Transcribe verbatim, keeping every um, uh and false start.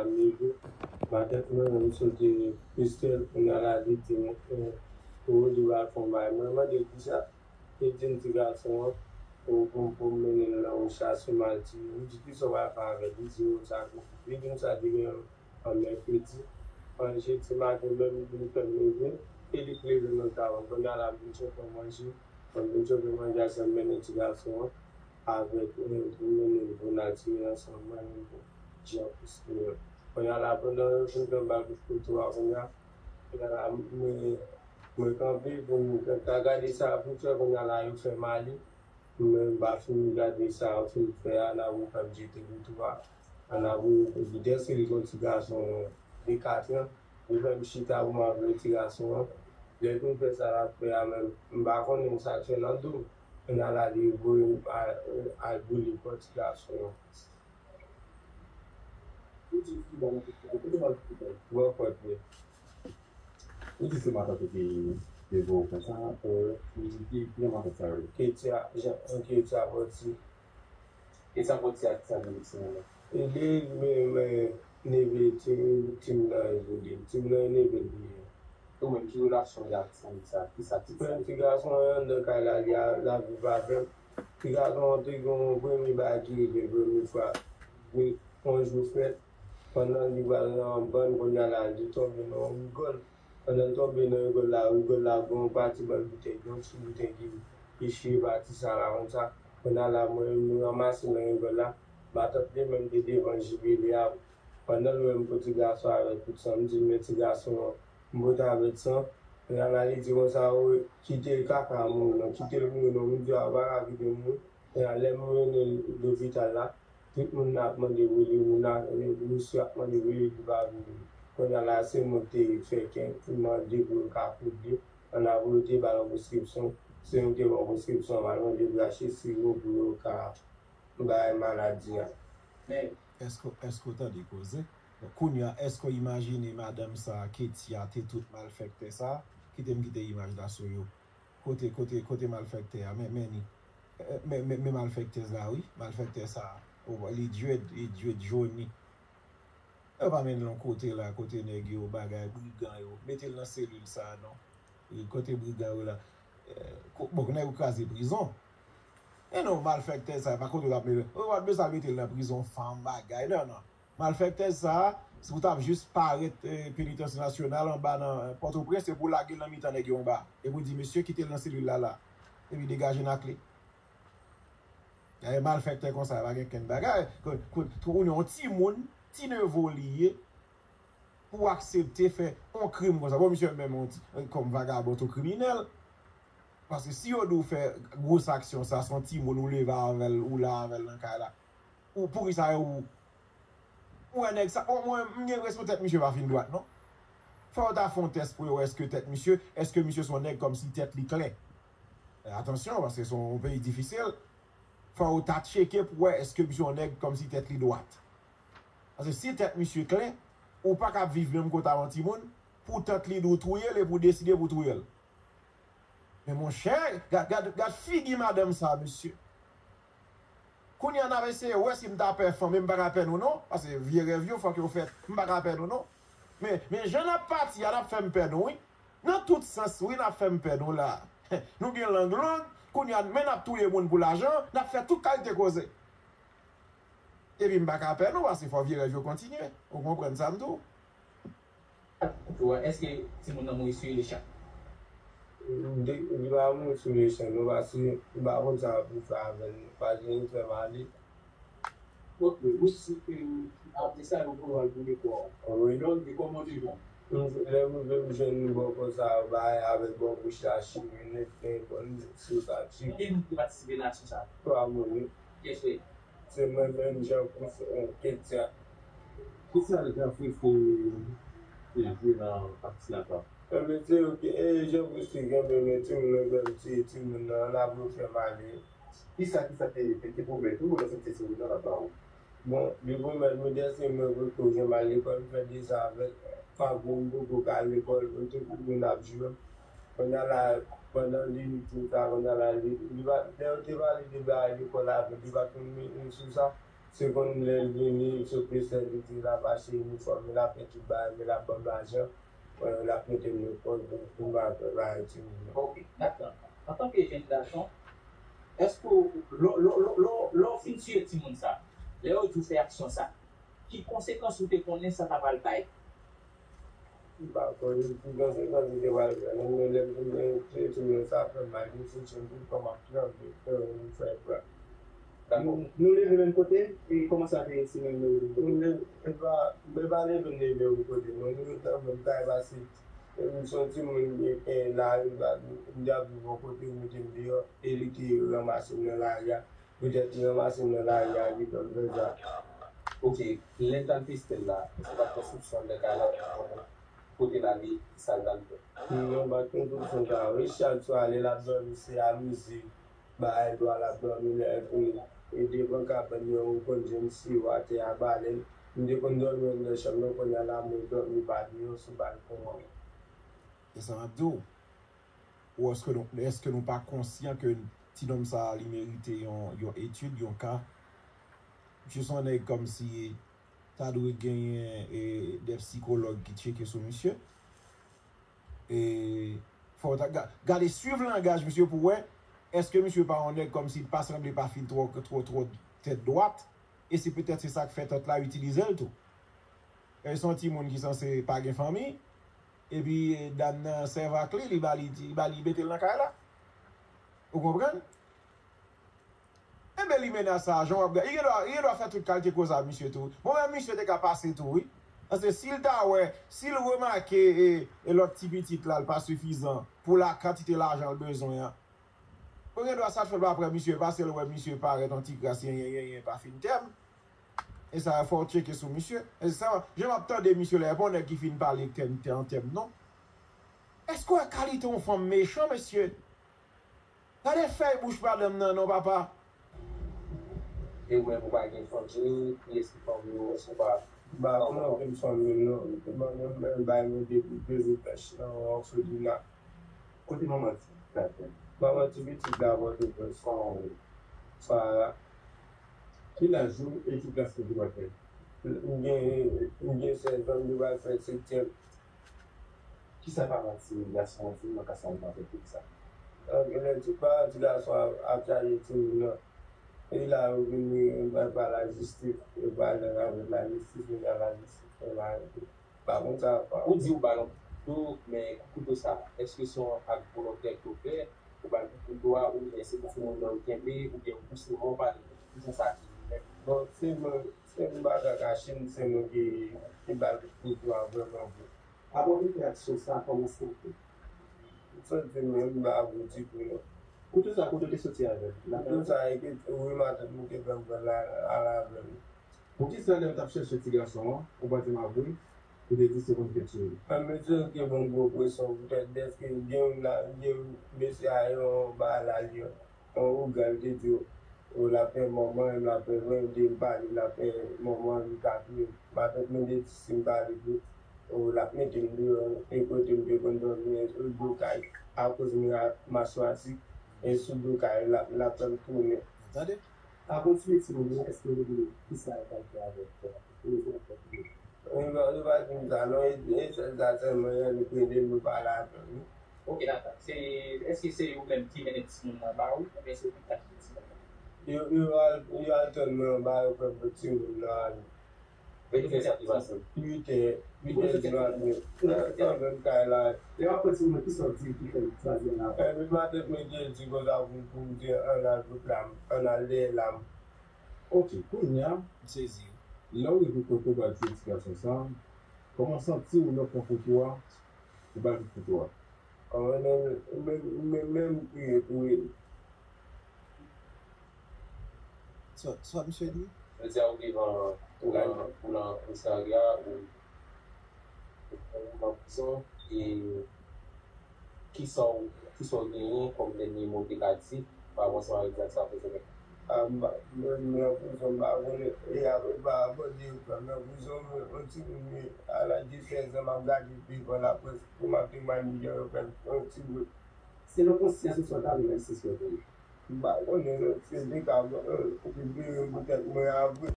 ap leve. Matant mwen menm sote pistèl, kounye a la li di m, eh, Rodrigue al fè yon bagay. Mwen mande l kisa, li di m ti gason an, pou, pou, pou m mennen l nan yon chas, yon mal tiye. M di kisa w pral fè avè l? Li di yo sa, li di m sa depi yon, yon mèkredi. Yon jedi maten menm li fè m leve, e li leve nan travay. Kounye a la m vin chòfe manje, mwen vin chòfe manje a, se m mennen ti gason an avèk, eh, pou mennen l pou n al tire ansanm, mwen menm pou Jean Christine. Kounye a la, pandan yo fin fè m bal kout kouto a, kounye a, kounye a la, mwen, mwen kanpe pou m ta gade sa pou m fè, kounye a la, yo fè m ale. Mwen m pa fin gade sa yo fin fè a, n ap fè m jete kouto a. An ap, li dèske li gon ti gason de katran, li fè m chita pou m ap vle ti gason an. Lè l fin fè sa l ap fè a menm, m pa konnen sa k fè nan do m. Kounye a la, li voye m al, al boule kò ti gason an. Ou di ki ba nan kote, kote w al kote? Bò kòt li. Ou di se matant ou ki te voye w konsa, e ki, ki jan matant sa rele? Ketia, Jean, Ketia Pòti. Ketia Pòti a ki sa nan viktim nan? E li menm, e, neve ti, viktim nan e vode. Viktim nan e neve l li ye. Ou menm, ki relasyon w gen ak ti nèg sa? Kisa ti... Frè m, ti gason an anndan kay la, li a, l ap viv avè m. Ti gason an te gen yon premye bagay ki rive premye fwa. Yon jou fèt, pandan li pral nan bann, kounye a la, li tonbe nan yon rigòl. Pandan l tonbe nan rigòl la, rigòl la gen yon pati bann boutèy, gen yon ti boutèy ki, ki chire pati sa la konsa. Kounye a la, mwen, m ranmase nan rigòl la. Matant li menm te devan jibile a. Pandan l wè m pote gason avèk tout san, m di l, men ti gason an, m pote avèk san. Kounye a la, li di konsa, o, kite kaka a mouri non, kite l mouri non. M di, a, ou pa ka kite l mouri. Kounye a, lè m mennen l lopital la, tout moun nan ap mande pou li, moun nan, misye ap mande pou li, li pa vini. Kounye a la, se mwen ki te fè kè, pou mande pou yo ka koud li. An apre yo te ba l yon preskripsyon, se nou te ba l preskripsyon, m al mande pou yo achte siwo pou yo ka bay maladi a. Men, èske, èske w tande koze? Bon, kounye a, èske w imajine madanm sa a, Ketia, te tout malfèktè sa a? Kite m kite imaj la sou yo. Kote, kote, kote malfèktè a? Men, men ni. Eh, men, men, men malfèktèz la, wi. Malfèktè sa a. Ou wè, li dread, li dread joni. Yo pa mennen l yon kote la, kote nèg yo, bagay, brigan yo. Mete l nan selil sa a, non. E kote brigan yo la? Eh, ko-, bon, nèg yo kraze prizon. E non, malfèktè sa a, pa kote l ap mete l. Ou pa t bezwen al mete l nan prizon, fanm, bagay. Non, non. Malfèktèz sa a, si w t ap jis parèt, eh, Penitansye Nasyonal anba nan, eh, Pòtoprens, epi w lage l nan mitan nèg yo anba. Epi w di, mesye, kite l nan selil la, la. Epi degaje n ak li. Dayè, malfèktè konsa, pa gen kenn bagay. Kou-, kou-, kou-, kounye a, yon timoun, ti neve w li ye, pou w aksepte fè yon krim konsa. Bon, misye menm, yon ti, kòm vagabon, tou kriminèl. Paske si yo di w fè gwo aksyon sa, se yon timoun ou leve avè l, ou la avè l nan kay la. Ou, poukisa yo ou, ou wè nèg sa, bon, mwen, m gen enpresyon tèt misye pa fin dwat, non. Fò yo ta fè yon tès pou yo wè èske tèt misye, èske misye se yon nèg kòmsi tèt li klè. E atansyon, paske se yon peyi difisil. Fò yo ta tcheke pou wè èske misye yon nèg kòmsi tèt li dwat. Paske si tèt misye klè, ou pa ka ap viv menm kote a yon timoun, pou tant li di w touye l epi w deside pou w touye l. Men monchè, gad, gad, gad figi madanm sa, mesye. Kounye a n ap eseye wè si m ta pè fanm, men m pa ka pè nou non, paske vye rèv yo fòk yo fèt, m pa ka pè nou non. Men, men jan n ap pati a, n ap fè m pè nou wi. Nan tout sans wi, n ap fè m pè nou la. Nou gen lang long, kounye a, men n ap touye moun pou lajan, n ap fè tout kalite koze. Epi m pa ka pè nou, paske fò vye rèv yo kontinye. Ou konprann sa m di w? Ou wè, èske timoun nan mouri sou le chan? Li pa mouri sou le chan, non, paske m pa konn sa pou fè avè l, non. Pa gen fè m ale. Ok, ou si, euh, apre sa, yo pran l pou lekòl. Wi. Donk, e kòman te jwenn? Lè m rive, m jwenn bò konsa, yo bay avèk bò bouch la, chire nèf, nèf, bon, sou sa, chire. Konbyen moun ki patisipe nan aksyon sa a? Twa moun, wi. Kiyès yo ye? Se mwen menm, Jean Chris, euh, Ketia. Kisa Jean Chris te, te jwe nan aksyon sa a? Ebyen, se yo ki, e, Jean Chris te kenbe men timoun nan, menm ti timoun nan, l ap refè m ale. Kisa, kisa te, te, te pwomèt ou lòske te timoun nan la ba ou? Bon, li pwomèt mwen dèske mwen poko janm al lekòl, m fè de sa avèk pa gwo m poko ka al lekòl, mwen te konnen n ap jwe. Kounye a la, pandan li di m sa, kounye a la, li, li pa, lè yo te pale de bagay lekòl avè l, li pa t konn men sou sa. Se konn lè l vini, sou plis lè li di l ap achte inifòm, l ap fè tout bagay, men l ap ban m lajan, l ap mete m lekòl pou, pou m pa fè bagay timoun nan. Ok, dakò. Antanke jèn gason, èske w, lè, lè, lè, lè, lè w fin tiye timoun sa, lè yo di w fè aksyon sa, ki konsekans ou te konnen sa ta pral bay? M pa konnen ki konsekans li te pral fè non, men lè m fin tiye timoun sa fè m mal, li soti m tout kò m ap tranble, frè m fè pran. Dakò. Nou, nou leve menm kote, e kòman sa te ye si menm nou leve? Nou leve, e pa, e pa leve n leve yon kote, non, nou rete nan menm kay, pase, e m se yon timoun, e, e lari, m ap viv yon kote, yo mete m deyò, e li ki ranmase m nan lari a. Petèt li ranmase m nan lari a, li ban m zam. Ok, lè l t al peste l la, èske w pa t pran soupsyon nan kay la, kote l ale, sa l t al fè? Non, m pa t pran soupsyon sa yo. E chak swa, lè l ap dòmi, se amize, bay dwa l ap dòmi, lè l vini, e devan kabann yo, ou konn jan m siwo atè a, balèn. M te konn dòmi anndan chanm nan, kounye a la, mwen dòmi pa deyò, sou balkon an. E sa m ap di w. Ou èske nou, èske nou pa konsyan ke ti nonm sa a, li merite yon, yon etid, yon ka? Misye se yon nèg kòmsi ta dwe genyen, e, de sikològ ki tcheke sou misye. E fò w ta ga-, gade, swiv langaj misye pou wè, èske misye pa yon nèg kòmsi li pa sanble pa fin twò, twò, twò tèt dwat, e se petèt se sa k fè tant la itilize l tou. E se yon timoun ki sanse pa gen fanmi, epi, e, dam nan sèv ak li, li ba li, li ba li mete l nan kay la. Ou konprann? Enben, limena sa, jan w ap gade, li gen dwa, li gen dwa fè tout kalite koze a misye tou. Bon, men misye te ka pase tou, wi. Paske si l ta wè, si l remake, e, e lòt ti pitit la, l pa sifizan pou la kantite lajan l bezwen an, bon, gen dwa sa t fè l pa pran misye, paske l wè misye parèt yon ti kras, yen, yen, yen, yen, pa fin tèm. E sa, fò w tcheke sou misye. E sa, jan m ap tande misye la, e pa yon nèg ki fin pale tèm, tèm, tèm, non. Èske w wè kalite yon fanm mechan, mesye? Gade fèy bouch madanm nan non, papa. E ou menm ou pa gen fanmi, kiyès ki fanmi w, èske w pa... M pa konn anpil fanmi m non. Mwen menm bay mwen depi bebe pèch nan òfelina. Kote manman ti pitit la fèt? Manman ti pitit la Pòtoprens. Kòman w rele? Farah. Ki laj ou e ki klas ou te pral fè? M gen, m gen sèz an, m te pral fè setyèm. Kisa paran ti gason an di w nan ka sa l pa fè tout sa? Anpil lè ti paran ti gason ap, ap chaje timoun nan. E la yo vin, yo pral pa lajistis, yo pral nan avèk lajistis, men lajistis fè bagay tou. Pa konn sa pa. Ou di ou ba l yon kouto, men kouto sa, èske se yon ak volontè ke w fè, ou ba l kouto a, oubyen se pou timoun nan yo kenbe, oubyen ou pouse mò pa l, ki jan sa ki menm? Bon, se mwen, se m pa ka kache m, se mwen ki, ki ba l kouto a vrèman vre. Apre w fin fè aksyon sa, kòman w santi w? M santi m menm m pa bon ditou non. Kouto sa, kote w te soti avè l? Kouto sa, e ke, wi, matant mwen te fè m pran l al avè l. Poukisa lè m t ap chèche ti gason an, ou pa di m avwe, ou te di se konn fè timoun? An, mesye yo te ban m gwo presyon poutèt dèske gen youn la, gen youn, mesye a yon bagay la li, yon ougan li te di yo, l ap fè manman, l ap fè mwen, de m pale, l ap fè manman, li ka touye m. Matant mwen te di si m pale plis, l ap mete m deyò, e kote m te konn dòmi, l do kay, akoz m ra-, maswatik, e sou do kay, l ap, l ap fè m tounen. Tande? Avan w tiye timoun yo, èske w te konnen kisa yo pral fè avè l? Yo pa, yo pa di m sa non, e, e sèl sa sèlman, yo annik rele m, yo pale avè m wi. Ok, dakò. Se, èske se yo menm ki mennen timoun nan ba ou, oubyen se ou menm k achte timoun nan? Yo, yo al, yo al tann mwen anba, yo fè m pran timoun nan ale. Vennkat sa ki pase. Uit è, uit è di maten. Nan, nan menm kay la. Lè w ap pran timoun nan, kisa w di ki fè l chwazi al avè w? Epi matant mwen te di konsa pou, pou m di ann al kot la, ann al dèyè la. Ok, kounye a, m sezi. Lè w rive kote w pral tiye ti gason sa, kòman w santi w lè w pran kouto a, ou bay kout kouto a? Kòman menm, menm, menm, menm kriye tou wi. Sa, sa misye di? Jodi a ou devan, ou nan, ou nan komisarya, ou, ou nan prizon, e kisa w, kisa w genyen kòm dènye mo w te ka di pa rapò ansanm avèk zak sa w fè sèmen? A, m pa, mwen, mwen nan prizon, m pa konnen, e apre pa rapò de yo pran m nan prizon, mwen, yon timoun, mwen, a laj de sèz an, m ap gade devan laprès, pou m ap temwaye, yo fè m yon ti bout. Selon konsyans ou, sa w ta renmen jistis fè pou ou? M pa konnen non, se de ka, bon, euh, ou te vire m pou tèt mwen a vre.